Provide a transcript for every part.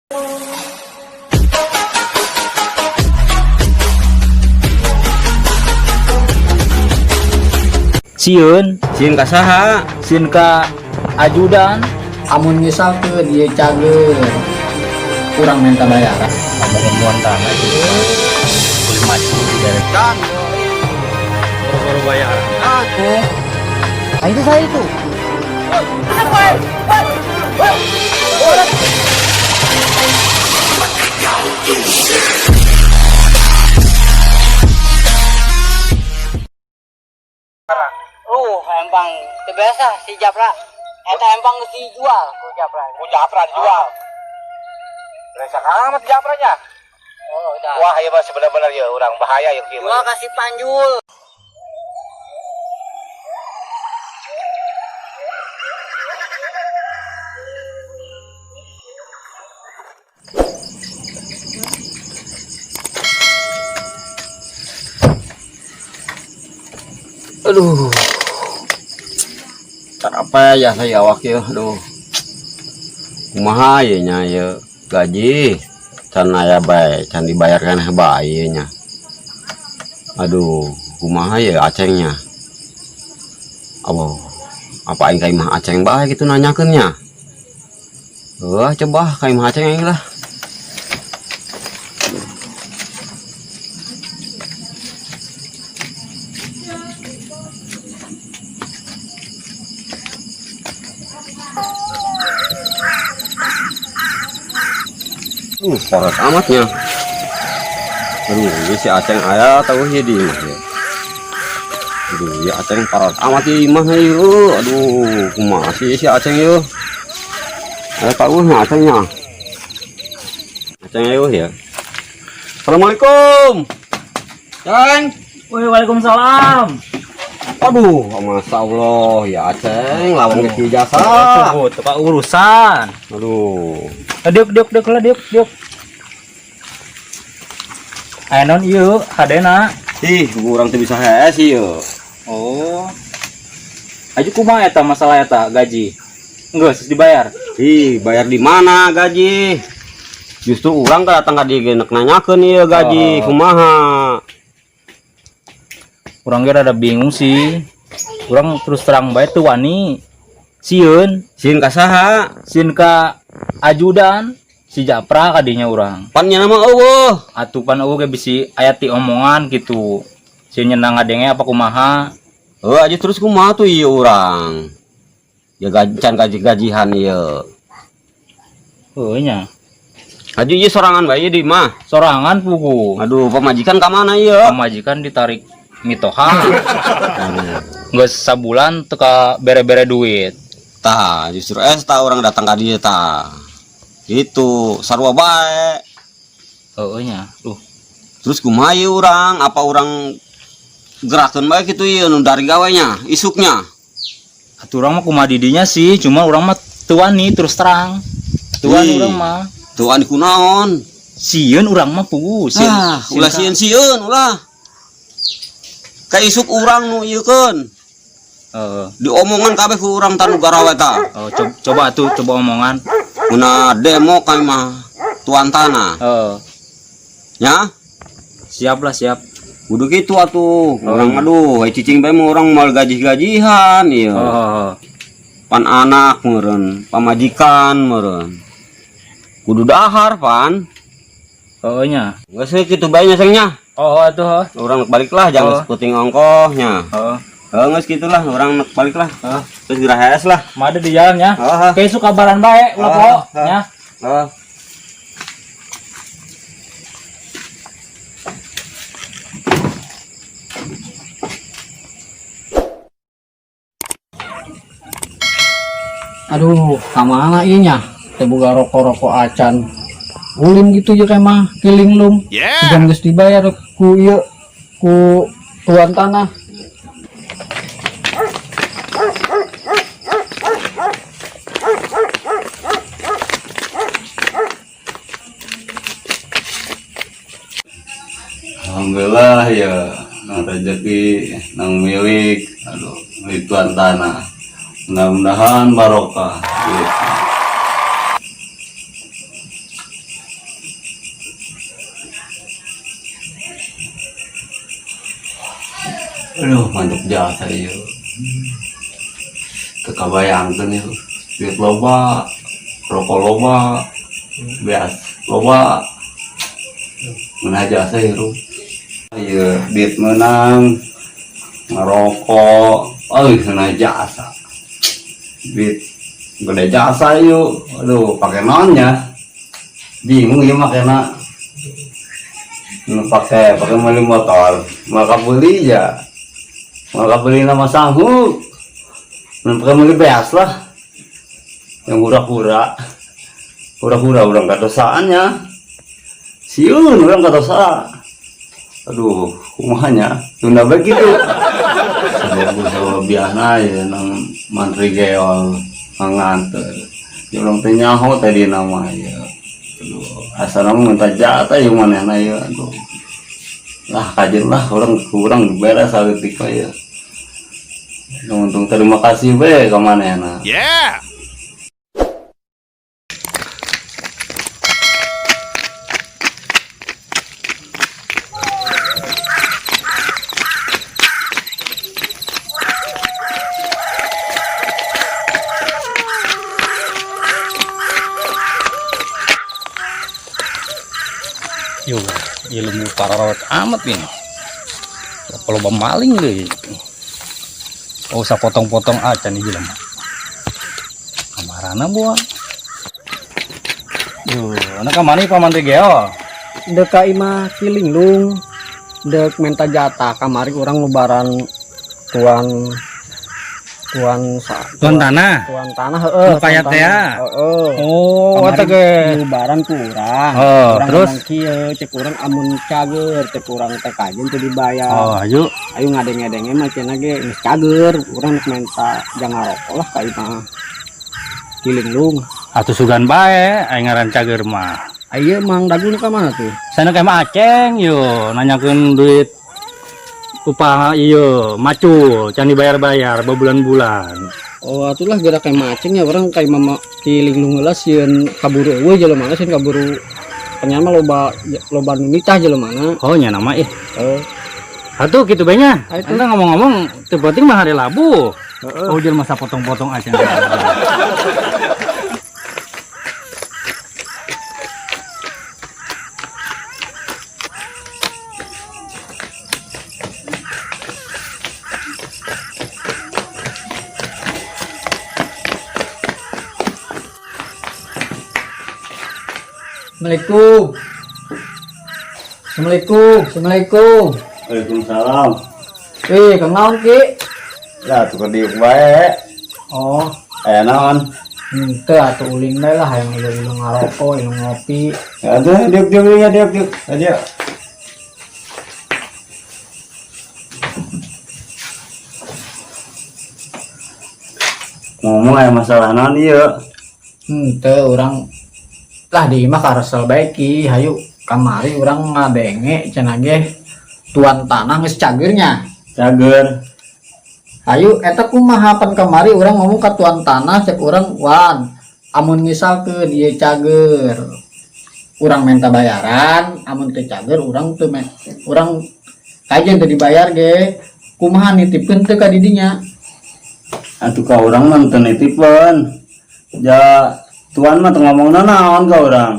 Sieun. Sieun ka saha? Sieun ka ajudan. Amun misalkan dia cager, kurang minta bayaran. Ngomongin tanah gitu. Boleh maju dari baru bayar. Nah, itu saya itu. Empang teu biasa si Japra. Eta empang geus dijual ku Japra. Ku Japra dijual. Brengsek amat Japranya. Oh, udah. Wah, ieu mah sebenar-benar ya urang bahaya ya kieu. Jual kasih Panjul. Aduh. Cara apa ya saya awak ya, aduh. Kumaha ye nya ye gaji can aya bae, can dibayarkan bae nya. Aduh, kumaha ye acengnya. Aduh, apa aing ka imah aceng bae gitu nanyakeun nya. Wah, coba ka imah aceng aing lah. Poros amatnya. Aduh, ini si Aceng aya tahu sih di imah ya. Aduh, ya Aceng parot amat di imah ieu. Aduh, kumaha sih si Aceng ieu? Aya tahu nya Acengnya. Aceng ieu ya. Assalamualaikum. Ceng. Woi, waalaikumsalam. Aduh, masya Allah ya Aceng lawan ke jasa. Tunggu, tuh Pak urusan. Aduh. Diuk diuk diuk lah, diuk diuk. Aya naon ieu hadena? Ih, urang teu bisa hees ieu. Oh. Aju kumaha eta masalah eta gaji? Geus dibayar. Ih, bayar di mana gaji? Justru urang ka datang ka dieu ge nek nanyakeun ieu gaji Oh. kumaha. Urang ge rada bingung sih. Urang terus terang bae teu wani. Sieun. Sieun ka saha? Sieun ka ajudan si Japra kadinya urang. Pan nya mah eueuh. Atuh pan eueuh ge bisi aya ti omongan gitu. Sieun nyenang ngadenge apa kumaha. Heuh, aja terus kumaha tuh ieu urang. Ya gaji can gaji-gajihan ieu. Heuh nya. Aju ieu sorangan bae ieu di mah. Sorangan pugu. Aduh, pamajikan ka mana ieu? Pamajikan ditarik mitoha. Geus sabulan teu ka bere-bere duit. Tah, justru es tah urang datang ka dieu tah. Gitu, sarua bae. Heuh nya. Duh. Terus kumaha ieu urang? Apa urang gerakeun bae kitu ieu nu dari gawenya, isuknya? Atuh urang mah kumaha didinya sih, cuma urang mah teu wani terus terang. Teu wani Ih. urang mah. Tuh anu kunaon? Sieun urang mah pugu, sieun. Ah, ulah sieun-sieun ulah. Ka isuk urang nu ieukeun. Heeh. Diomongan kabeh ku urang tanu garawe tah. Oh, coba atuh coba omongan. Muna demo kami mah tuan tanah. Heeh. Ya? Siap lah, siap. Kudu kitu atuh. Urang aduh, ai cicing bae mah urang moal gaji-gajihan ieu. Oh. Pan anak meureun, pamajikan meureun. Kudu dahar pan. Heeh nya. Geus we kitu bae nya seng nya. Oh, atuh. Heuh. Urang balik lah jangan Oh. seputing ongkohnya. Heeh. Heeh, geus kitulah urang balik lah. Heeh. Terus geura hees lah. Made di jalan ya. Heeh. Oke, isuk kabaran bae ulah Oh, poho oh. nya. Heeh. Aduh, kamana ieu nya? Teu boga rokok-rokok acan. Ulin gitu je kayak mah kiling lum. Yeah. Geus dibayar ku ieu ku tuan tanah. Alhamdulillah ya nang rezeki nang milik aduh milik tuan tanah mudah-mudahan barokah gitu. Aduh, mantap jasa ieu. Teu kabayangkeun ieu. Duit loba, rokok loba, beas loba. Ngeunah jasa hirup. Ieu duit meunang, ngerokok, euy ngeunah jasa. Duit gede jasa ieu. Aduh, pake naonnya? Bingung ieu makena. Nu pake meuli motor, maka beli ya. Maka beli nama sanggup. Nu pake meuli beas lah. Yang hura-hura. Hura-hura urang kadosaannya. Sieun urang kadosa. Aduh, kumaha nya? Tunda bae kitu. Sabab biasa ya nang mantri geol nganter. Ya urang teh nyaho tadi nama ya. Aduh, asana mah minta jatah ieu manehna ieu. Aduh. Lah kajeun lah urang kurang beres saeutik mah ieu. Untung terima kasih be ka manehna. Yeah. Yo, ilmu pararawat amat ini. Kalau maling deh. Oh, usah potong-potong acan nih jelema. Kamarana buah. Yo, anak kamana Pak Mantri Geo? Dek ka imah Kilinglung, dek menta jatah kamari urang lebaran tuan tuan sa, Tuan tanah. Tuan tanah heeh. Nu kaya Tuan teh ya? tanah, heeh. Oh, Kamari eta ge. lebaran ku urang. Oh, urang terus? ngomong kieu, cek urang amun cager, cek urang teh kajeun teu dibayar. Oh, ayo. Ayo ngadenge-denge mah cenah ge geus cager, urang rek menta jangan rokok lah ka imah Kilinglung. Atuh sugan bae, aing ngaran cager mah. Ayo Mang Dagun ka mana tuh? Sana kayak mah Aceng yo, nanyakeun duit upah iyo macul, can dibayar-bayar berbulan-bulan. Oh, atulah gerak kayak maceng ya orang kayak mama Kilinglung heula sieun kaburu eueuh jelema sieun kaburu ternyata loba loba nu nitah jelema. Oh, nya nama ih. Heeh. Atuh kitu bae nya. Ayo, tuh. Ente ngomong-ngomong teu penting mah hari Labu. Heeh. Oh, jelema sapotong-potong aja. Assalamualaikum. Assalamualaikum. Assalamualaikum. Waalaikumsalam. Wih, kang naon Ki? Ya, tuh diuk bae. Oh, Aya naon? henteu atuh ulin bae lah hayang ilu-ilu ngarokok, ilu ngopi. Ya tuh, diuk ya diuk aja. Ngomong aya masalah naon ieu? Henteu urang lah di imah karesel bae Ki, hayu kamari urang ngadenge cenah ge tuan tanah geus cageurnya. Cager. Hayu eta kumaha pan kamari urang ngomong ka tuan tanah cek urang wan amun misalkeun ieu cager urang minta bayaran, amun teu cager urang teu urang kajeun teu dibayar ge kumaha nitipkeun teu ka didinya. Atuh ka urang mah teu nitipeun. Ja tuan mah teu ngomongna naon ka urang.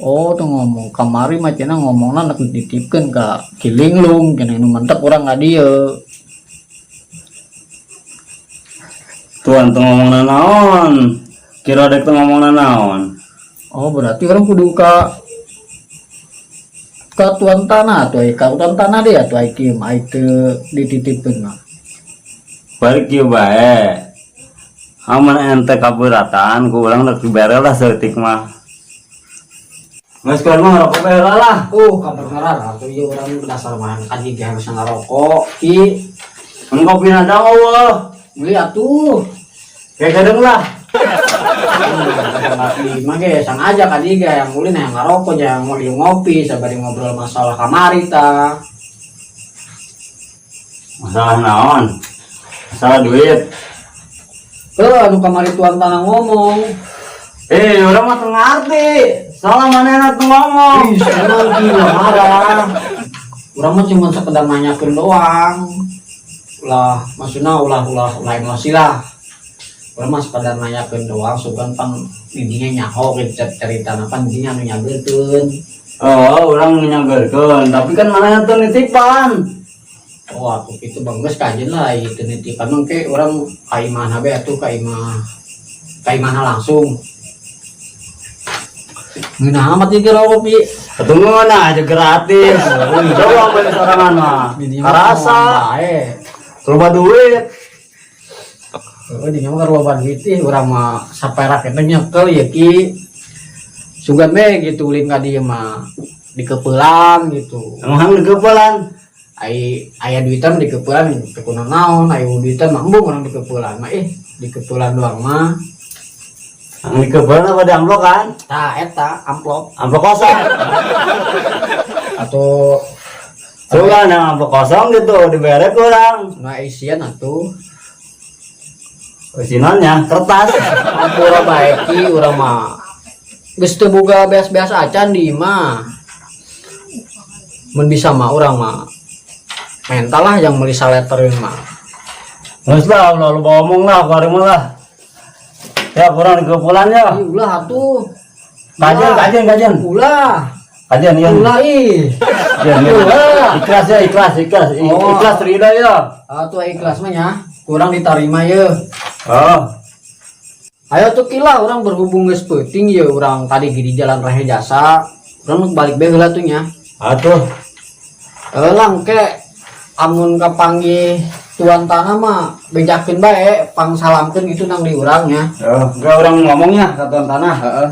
Oh, tuh ngomong kamari mah cenah ngomongna nek dititipkeun ka Kilinglung cenah nu mantep urang ka dieu. Tuan teu ngomongna naon? Kira dek teu ngomongna naon? Oh, berarti orang kudu ka tuan tanah tuh, ka tuan tanah dia tuh ai kieu mah ai teu dititipkeun mah. Balik kieu bae. Amun ente kaberatan ku urang rek dibere lah saeutik mah. Geus kuan mah ngarokok bae lah. Kabeneran atuh ieu urang dasar mah kaji ge harus ngarokok. Ki, Mun kopi na eueuh. beli atuh. Kayak kadang lah. Mah ge sengaja kaji ge yang ulin yang ngarokok yang mau ngopi sabari ngobrol masalah kamari ta. Masalah naon? Masalah duit. Heuh, anu kamari tuan tanah ngomong. Urang mah teu ngarti. Salah manehna teu ngomong. Ih, emang gila marah. Urang mah cuma sekedar nanyakeun doang. Ulah, maksudna ulah ulah ulah emosi lah. Urang mah sekadar nanyakeun doang, sugan pan didinya nyaho gitu cerita pan didinya anu nyageurkeun. Oh, urang nyageurkeun, tapi kan mana tuh nitipan. Oh, aku itu bang geus kajeun lah itu nitipan mah ke urang ka imahna be atuh, ka imah, ka imahna langsung. Ngeunah amat ieu kopi. Atuh ngeunah aja gratis. Coba beli sorangan mah. Karasa, bae. Loba duit. Heeh, dinya mah loba duit ih, urang mah saperak eta nyekel ya, Ki. Sugan be gitu ulin ka dieu mah dikepeulan gitu. Emang dikepeulan? Ai aya duitan dikepeulan teu kunaon naon, aya duitan mah embung urang dikepeulan mah ih, dikepeulan doang mah. Yang dikepeulan apa di amplop kan? Tah eta amplop. Amplop kosong. Atau Sugan yang amplop kosong gitu dibere kurang. Nah, isian atuh. Isinannya kertas. Ampura bae, Ki, urang mah geus teu boga beas-beas acan di imah. Mun bisa mah urang mah mental lah yang meuli saleter mah. Terus lah, ulah lu bawa omong lah, keluarin mah lah. Ya, kurang dikepeulan ya. Ih, ulah atuh. Kajian, kajian, kajian. Ulah. Kajian, iya. Ulah ih. Iya, iya. Ulah. Ikhlas ya, ikhlas, ikhlas. Oh. Ikhlas ridho ya. Atuh ikhlas mah nya, kurang ditarima ye. Oh. Ayo tuh kila urang berhubung geus peuting ye, urang tadi di jalan Rahe Jasa. Urang balik bae heula tuh nya. Atuh. Lang ke amun kapanggih tuan tanah mah bejakeun bae, pangsalamkeun gitu nang di urang nya. Oh, enggak orang ngomongnya ke tuan tanah, heeh.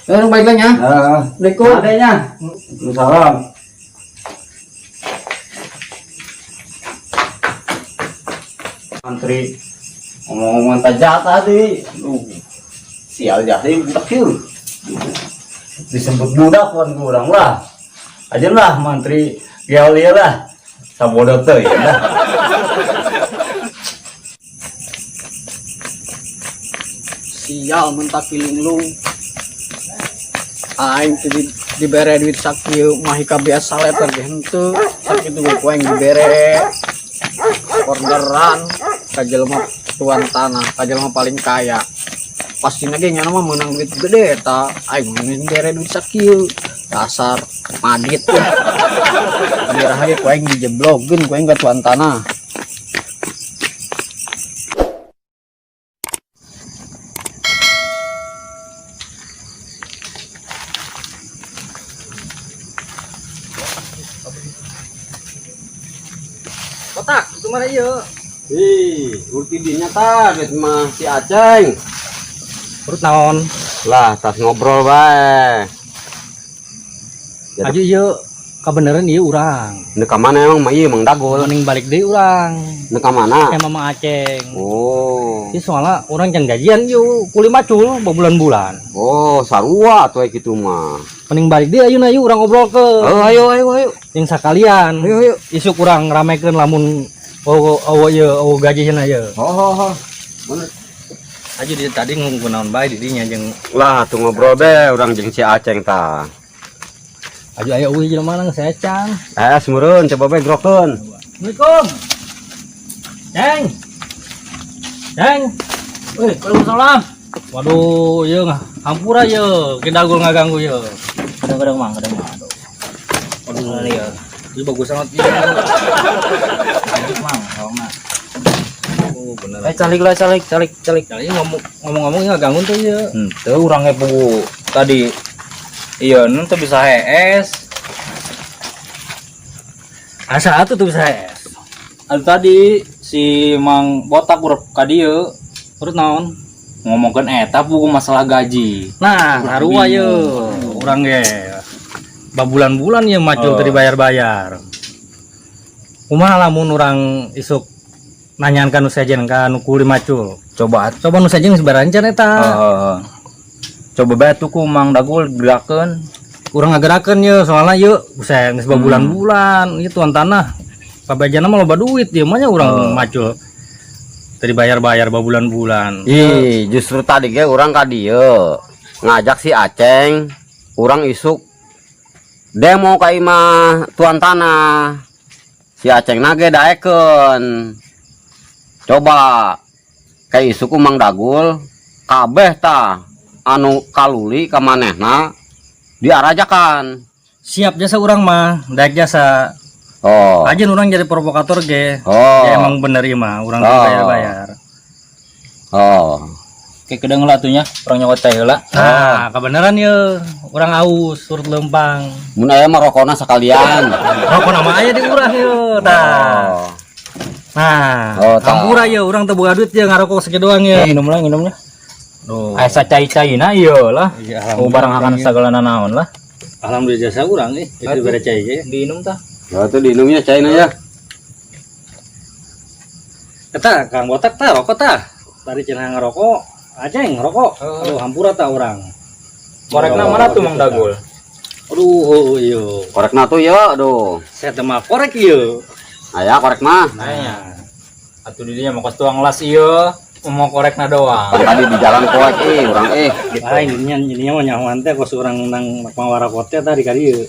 Eh, balik lah nya. Heeh. Assalamualaikum. Adanya. Salam. Antri ngomong-ngomong tak jatah tadi. Sial jatah budak kieu. Disebut budak kan kurang lah. Aja lah mantri geol lah. Sabodo teh ya lah. Sial mentak linglung. Aing teh dibere duit sakieu mah ka biasa leter ge henteu. Sakitu ge ku aing dibere orderan ka jelema tuan tanah, ka jelema paling kaya. Pastina ge nyana mah meunang duit gede eta. Aing mah dibere duit sakieu. Dasar madit ya. Biar ge ku aing dijeblogkeun ku aing ka tuan tanah. Kotak, itu mana ieu? Ih, urti dinya tah duit mah si Aceng. Urut naon? Lah, tas ngobrol bae. Ya, Aju ieu kabeneran ieu urang. Nu ka mana emang mah ieu Mang Dagul? Mending balik deui urang. Nu ka mana? Kayak Mama Aceng. Oh. Ieu soalnya urang can gajian ieu kuli macul bulan-bulan. Oh, sarua atuh kitu mah. Mending balik deui ayeuna ieu urang ngobrol ke. Oh, ayo ayo ayo. Yang sakalian. Ayo ayo. Isuk urang ramekeun lamun oh oh ieu oh gajihna ieu. Oh, oh, oh. Bener. Aja di tadi ngomong naon bae di dinya jeung Lah, tuh ngobrol be urang jeung si Aceng tah. Aja aya eueuh jelema nang saya can. Semereun coba be grokeun. Assalamualaikum. Ceng. Ceng. Wih, waalaikumsalam. Waduh, ieu hampura ieu, ki Dagul ngaganggu ieu. Kadang-kadang mang, kadang mang. Waduh, ieu. Ieu bagus banget ieu. Lanjut mang, kalau mah. Oh, bener. Calik lah, calik, calik, calik. Kali ngomong-ngomong ngaganggu tuh ieu. Henteu urang ge pugu tadi. Iya, nun teu bisa hees. Asa atuh tuh bisa hees. Anu tadi si Mang Botak urep ka dieu Urut naon? ngomongkeun eta pugu masalah gaji. Nah, sarua ieu urang ge. Babulan-bulan ieu macul teu dibayar-bayar. Kumaha lamun urang isuk nanyaan ka nu sejen ka nu kuli macul. Coba atuh. Coba nu sejen geus barancan eta. Heeh. Coba bae atuh ku Mang Dagul gerakeun. Urang ngagerakeun ye soalna ye buset geus babulan-bulan ieu tuan tanah. Pabajana mah loba duit ieu mah nya urang macul. Teu dibayar-bayar babulan-bulan. Ih, justru tadi ge urang ka dieu ngajak si Aceng, urang isuk demo ka imah tuan tanah. Si Aceng nage daekeun. Coba kayak isuk Mang Dagul kabeh tah anu kaluli ka manehna diarajakan. Siap jasa urang mah, daek jasa. Oh. Aja urang jadi provokator ge. Oh. Ya emang bener ieu mah, urang Oh. bayar-bayar. Oh. Kayak kedeng lah atuh nya, urang nyokot teh heula. Nah, kebenaran ye, urang aus surut lempang. Mun aya mah rokona sekalian. Rokok nama aya di urang ye, tah. Oh. Nah, Oh, tah. hampura ye, urang teu boga duit ye ngarokok sakieu doang ye. Minum lah, minumnya. Duh. Aya sacai-caina ieu lah. Iya, Oh, barang akan segala naon lah. Alhamdulillah jasa urang ih, itu bere cai ge. Diinum tah. Ya tuh diinumnya caina ya. Eta Kang Botak tah rokok tah. Tadi cenah ngerokok, Aceng ngerokok. Aduh, hampura tah urang. Korekna mana tuh, Mang Dagul? Aduh, oh, iya. Korekna tuh ya, aduh. Saya teh mah korek ieu. Aya korek mah. Nanya. Atuh di dinya mau kos tuang las ieu, mau korekna doang. Pan tadi di jalan poek ih urang ih. Lain ininya ininya mah nyahoan teh kos urang nang mawarokot teh tadi ka dieu.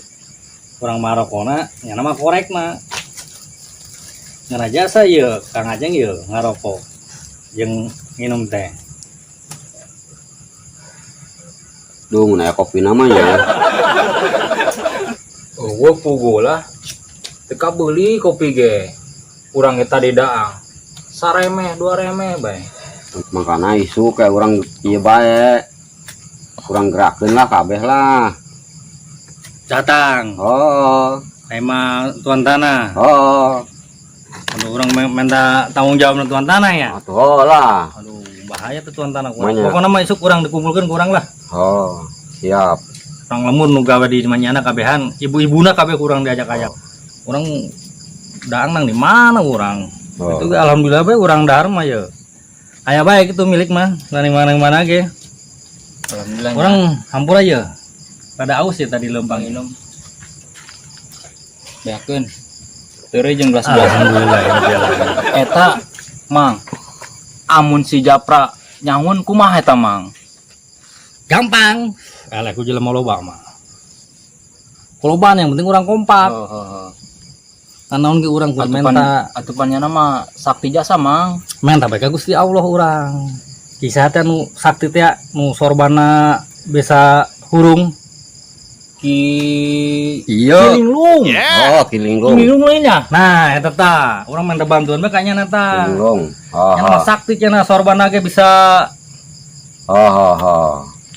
Urang marokona nya mah korekna. Ngana jasa ieu Kang Aceng ieu ngarokok jeung nginum teh. Duh, mun aya kopi namanya. Oh, pugu lah. Teu beuli kopi ge. Urang ge tadi daang. Saremeh, dua remeh bae. Makana isuk kayak urang ieu bae. Kurang gerakeun lah kabeh lah. Datang. Oh, Emang tuan tanah. oh. Aduh, urang minta tanggung jawab tuan tanah ya. Atuh oh lah. Aduh, bahaya tuh tuan tanah kurang. Banyak. Pokoknya mah isuk kurang dikumpulkan kurang lah. Oh, siap. Urang lembur nu gawe di manyana kabehan, ibu-ibuna kabeh kurang diajak-ajak. Urang daang nang di mana urang? Oh. Itu ge alhamdulillah bae urang dahar mah ye. Aya bae itu milik mah, nang mana mana ge. Alhamdulillah. Urang hampura ye. Pada aus ya tadi lempang minum. Beakeun. Teureuy jeung gelas-gelas. Alhamdulillah ya Rabbil alamin. Eta, Mang. Amun si Japra nyangun kumaha eta, Mang? Gampang. Eleh ku jelema loba mah. Kolobaan yang penting urang kompak. Oh, Naon ge urang kudu Atupan menta. Atupannya nama sakti jasa, Mang. Menta bae ka Gusti Allah urang. Kisah teh nu sakti teh nu sorbana bisa hurung. Ki Iya. Kilinglung. Oh, kilinglung. Kilinglung lainnya. Nah, eta tah, urang minta bantuan bae kayaknya eta. Kilinglung. Oh, Yang mah sakti cenah sorbana ge bisa oh, oh, oh.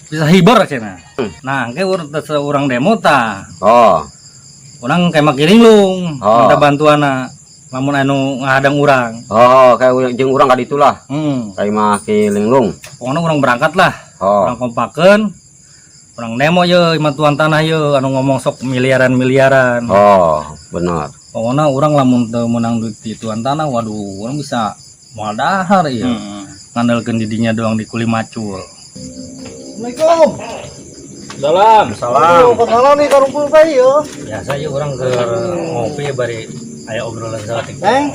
bisa hiber cenah. Nah, engke urang teh urang demo tah. Oh, Urang kayak Kilinglung Oh. minta bantuanna. Lamun anu ngahadang urang. Oh, kayak jeung urang ka ditu lah. Kayak mah kilinglung. Pokoknya urang berangkat lah. Oh. Urang kompakeun. Urang demo ye imah tuan tanah ye anu ngomong sok miliaran-miliaran. Oh, benar. Pokoknya urang lamun teu meunang duit di tuan tanah, waduh, urang bisa moal dahar ieu. Ngandalkeun didinya doang di kuli macul. Assalamualaikum. Salam. Salam. Kenalan nih karumpul teh yo. Biasa ye urang keur ngopi bari aya obrolan saeutik. Neng.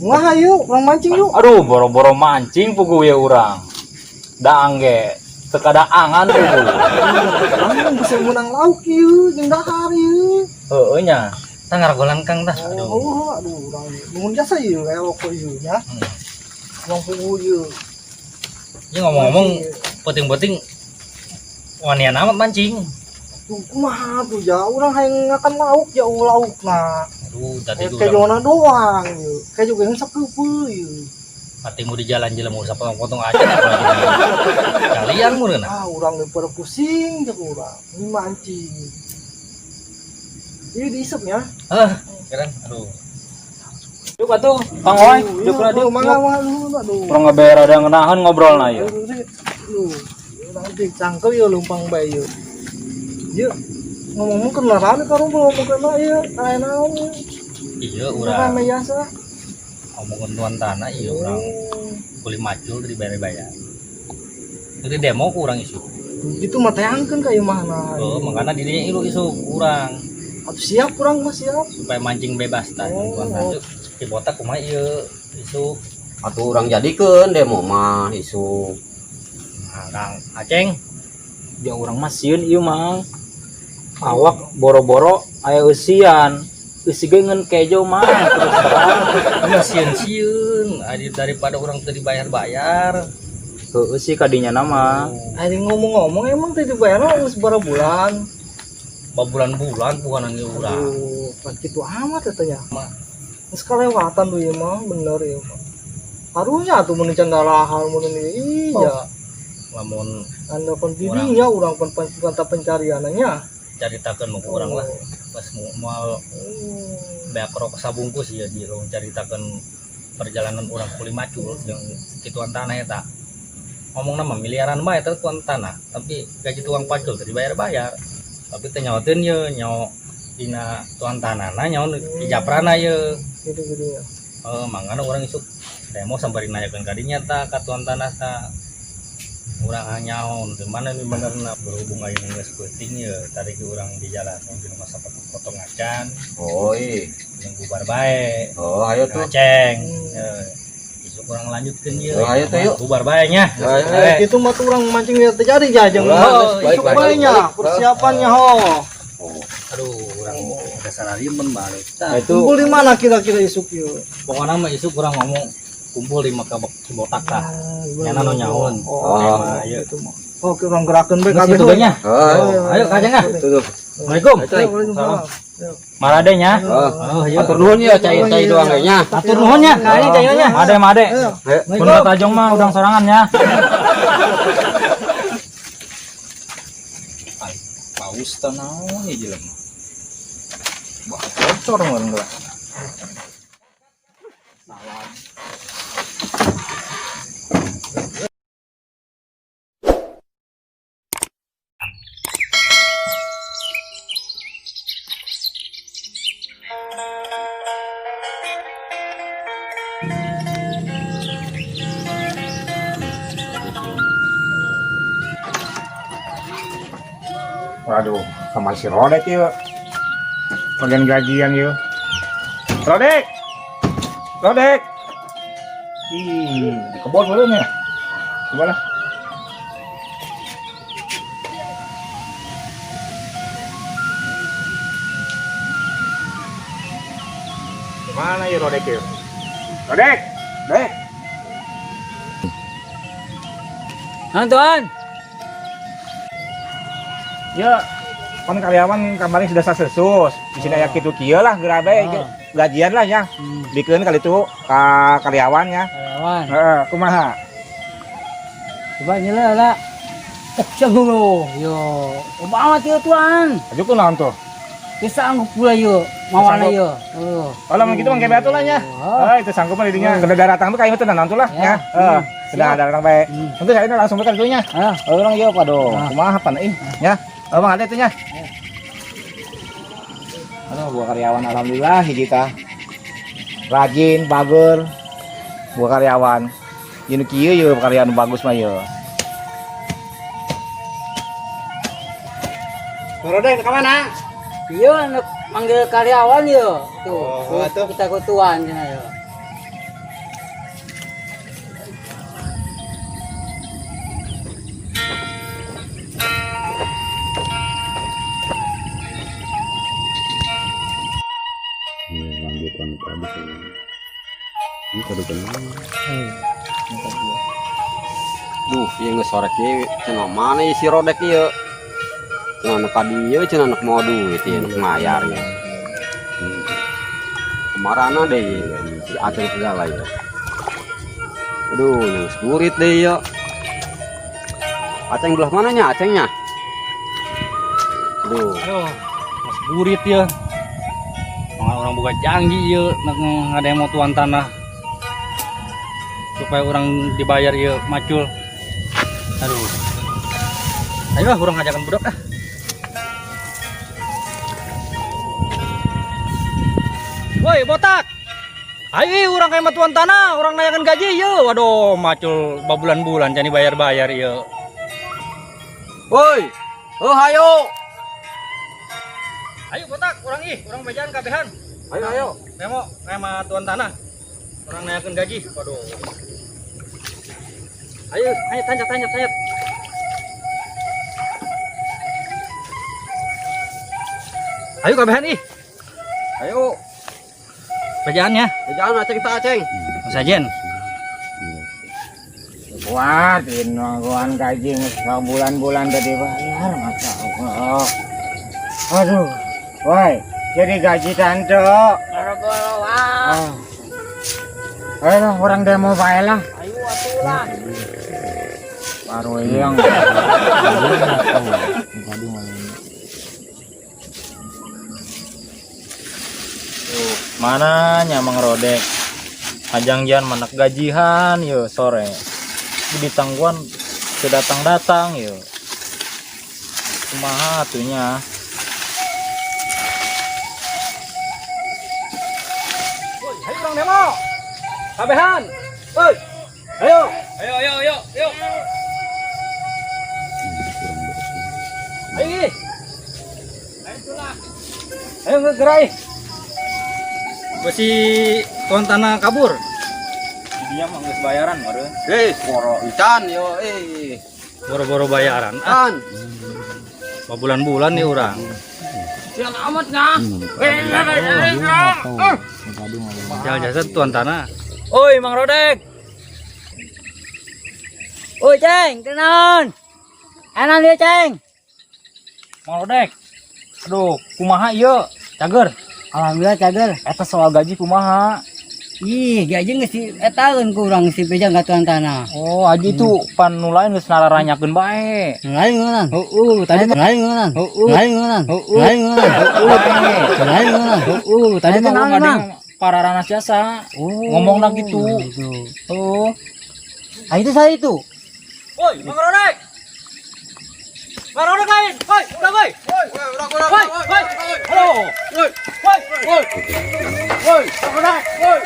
Wah, ayo, urang mancing yuk. Aduh, boro-boro mancing pugu ye urang. Daang ge teu kadaangan pugu. Langsung bisa menang lauk ieu, jeung dahar ieu. Heueuh nya. Tah ngaragolan Kang tah. Aduh. Oh, aduh, urang nuhun jasa ieu elok ieu nya. Urang pugu ieu. Ini ngomong-ngomong penting-penting wanian amat mancing. Tuh kumaha tuh ya, urang hayang ngakan lauk ya laukna. Aduh, tadi Eh, urang kejona doang ieu. Kejo ge sakeupeut ieu. Pati mau di jalan jelema usah potong-potong aja apalagi kalian meureun. Ah, urang daripada pusing cek urang. Ini mancing. Ini diisep ya. Hah, keren. Aduh. Yuk atuh, Kang Oi, yuk lah diuk. Mangga mangga dulu aduh. Urang ngebayar ada ngenahan ngobrol na ieu. Aduh, nanti cangkel ya lumpang bae yuk. Yuk, ngomong-ngomong kenal rame karumpul ngomong kenal ya, kayak naon ya. Iya, urang Rame jasa. ngomongin tuan tanah iya urang kuli macul dibayar-bayar. Jadi demo ku urang isu. Itu mah teangkeun ka imahna. Oh, makanya dirinya ilu isu kurang Atuh siap kurang mah siap. Supaya mancing bebas tah Oh. tuan tanah. Di botak kumaha ieu isu. Atuh urang jadikeun demo mah isu. Nah, Kang Aceng. Ya urang mah sieun ieu, Mang. Awak boro-boro aya eusian. Geus ge ngeun kejo mah terus terang. Mah sieun-sieun ari daripada urang teu dibayar-bayar. Heueuh sih kadinya nama. Ari ngomong-ngomong emang teh dibayar geus berapa bulan? Babulan-bulan bukan ieu urang. Aduh, pan kitu amat eta nya. Geus kalewatan tuh ieu mah, bener ieu mah. Harusnya tuh mun can darahar mun iya. Lamun Anda kon didinya urang pan pan pencariannya. Caritakeun mah ku urang lah. Pas moal beak rokok sabungkus ya di urang caritakeun perjalanan urang kuli macul yang kituan tanah eta. Ngomong nama miliaran mah eta tuan tanah, tapi gaji tukang pacul teu dibayar-bayar. Tapi teh nyaoteun ye nyaho dina tuan tanahna nyaho dijaprana ye. Gitu gitu ya. Eh, mangana urang isuk demo sampai nanyakeun ka dinya ta ka tuan tanah ta. Urang nyaho di mana ini benerna berhubung ayeuna geus peuting ye tadi urang di jalan mungkin masa potong acan. Oh, iya. Yang bubar bae. Oh, ayo tuh. Aceng. Eh, isuk urang lanjutkeun ye. Oh, ayo tuh, yuk. Bubar bae nya. Ayo, Eh, itu mah tuh urang mancing ya terjadi ya jeung Ulah, balik, isuk balik, bae nya balik. persiapannya ho. Aduh, urang ada sararieun balik. Nah, itu Kumpul di mana kira-kira isuk yuk? Pokoknya mah isuk urang ngomong kumpul di maka botak tah. Nyana nu nyahoan. Oh, Ayo. itu mah. Oh, urang gerakeun bae Geus kabeh. kitu bae nya. Oh, Ayo kajeng ah. itu tuh. Assalamualaikum. Waalaikumsalam. Marade nya. Oh. Oh, iya. Atur nuhun ya cai-cai doang kayaknya. Atur nuhun nya, kayaknya cai nya. Made made. Ayo. Mun tajong mah udang sorangan nya. Paus teh naon ieu jelema. Wah, bocor mun lah. Waduh, sama si Rodek yuk. Bagian gajian yuk. Rodek! Rodek! Ih, di kebun belum ya? Coba lah. Mana ya Rodek yuk? Rodek! Dek! Nah, Tuan. Ya, kan karyawan kemarin sudah sesus. Di sini aya kitu kieu lah geura bae gajian lah ya. Bikeun kali itu ka karyawan ya. Karyawan. Heeh, kumaha? Coba nyela lah. Sanggup yo. Amat yo tuan. Aju kunaon tuh? Geus sanggup pula yo. Mawana Sanggup. yo. Oh. Oh, lamun kitu mah kebe atuh lah nya. Oh, itu sanggup mah didinya. Kada datang tuh kayak teu naon tuh lah Ya. ya. Heeh, sudah datang bae. Hmm. Tentu saya langsung ke nya. Ah. Oh, urang ieu paduh. Ah. Kumaha pan ih nya. Oh, Bang ada itu nya. Aduh, buah karyawan alhamdulillah hiji tah. Rajin, bager. Buah karyawan. Ieu nu kieu ye karyawan bagus mah ye. Rodek ke mana? Iya, nak manggil karyawan yo. Tuh, Oh, tuh. kita ke tuan cenah yo. Iya, lanjutan tadi kayaknya. Ini kode kenal. Duh, ieu geus sore kieu cenah mana ieu si Rodek ieu? Cenah nu ka dieu cenah nu mau duit ieu nu mayar ieu. Kemarana deh ieu si Aceng segala ieu. Aduh, geus burit deh ieu. Aceng belah mana nya Acengnya? Aduh, Aduh, mas burit ya. Orang buka janji ya, nak ngademo tuan tanah supaya orang dibayar ya macul. Aduh. Ayo lah, orang ngajakan budak ah. Woi, botak. Ayo orang kayak tuan tanah, orang nanyakan gaji yo. Waduh, macul babulan-bulan jadi bayar-bayar yo. Woi. Oh, hayo. Ayo botak, orang ih, orang bejaan kabehan. Ayo, ayo. Memo, sama tuan tanah. Orang nanyakan gaji. Waduh. Ayo, ayo tanya, tanya, tanya. Ayo kabehan ih. Ayo, Kerjaan ya. jangan Aceng tak Aceng. Sajen. Kuat, nungguan gaji bulan-bulan tadi bayar, masya Allah. Aduh, woi, jadi gaji tante. Ah. Ayo orang demo bae lah. Ayo atuh lah. Baru yang. Mana nya Mang Rodek? Ajang-jan manak gajihan yo sore. Di tangguan teu datang-datang yo. Kumaha atunya? Ayo urang demo. Kabehan. Woi. Ayo. Ayo ayo ayo ayo. Ayo. Ayo ngegerai. Besi tuan tanah kabur. Dia mah geus bayaran meureun. Eh, boro ican yo eh. Boro-boro bayaran. Ah, An. bulan-bulan nih orang. Sial amat nah. Jangan jasa tuan tanah. Oi Mang Rodek. Oi, Ceng, kenaon? Enak dia, Ceng. Mang Rodek. Aduh, kumaha ieu? Cager. Alhamdulillah cager. Eta soal gaji kumaha? Ih, gaji geus di etaeun ku urang si beja ka tuan tanah. Oh, aji itu pan nu lain geus nararanyakeun bae. Nu lain ngeunan. Heeh, tadi mah Lain ngeunan. Heeh. Lain ngeunan. Heeh. Lain ngeunan. Heeh. Lain ngeunan. Heeh, tadi Eta mah naon, urang Mang? ngadeng pararanas jasa. Oh, Ngomongna gitu. gitu. Heeh. Ah, itu saya itu. Woi, Mang Rodek. Mang Rodek lain. Woi, udah woi. Woi, woi. Halo. Woi, woi. Woi. Woi, Mang Rodek. Woi.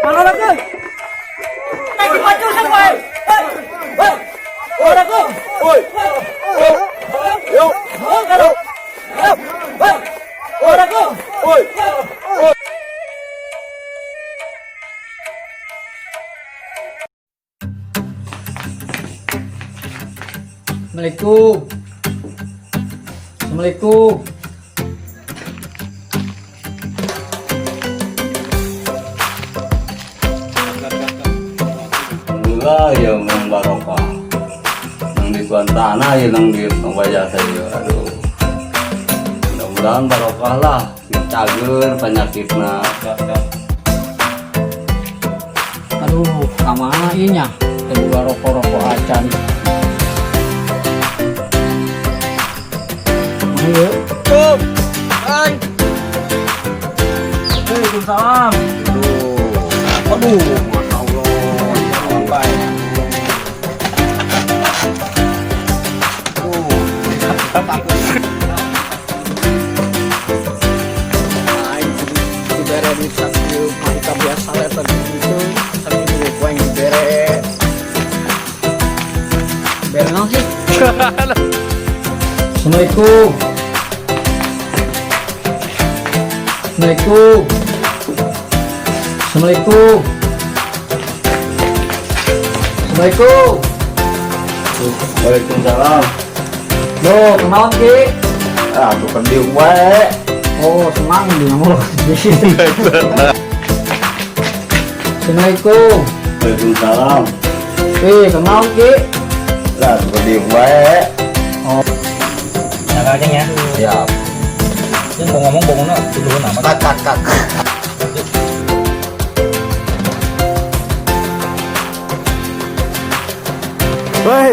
Mang Rodek euy. Eh, maju sampai. Woi. Woi. Rodek euy. Woi. Yo. Woi. Rodek euy. Woi. Assalamualaikum. Assalamualaikum. Alhamdulillah ya menang barokah. Nang di tuan tanah ya nang di jasa ya. Aduh. Mudah-mudahan barokah lah. Cager penyakitna. Aduh, kamana ieu nya? Teu boga rokok-rokok acan. Ayo. Waalaikumsalam. Aduh, masya Allah. Sampai. Aing dibere duit sakieu mah ika biasa eta gitu. Sakieu ku aing dibere. Bere naon sih? Assalamualaikum. Assalamualaikum. Assalamualaikum. Assalamualaikum. Waalaikumsalam. Loh, kenalan Ki? Ah, tuh kan diuk wae. Oh, senang di ngomong. Assalamualaikum. Waalaikumsalam. Eh, kenal Ki? Lah, tuh kan diuk wae. Nah, ya. Siap. Yang mau ngomong bangunna kudu nama. Kat kat kat. Wah,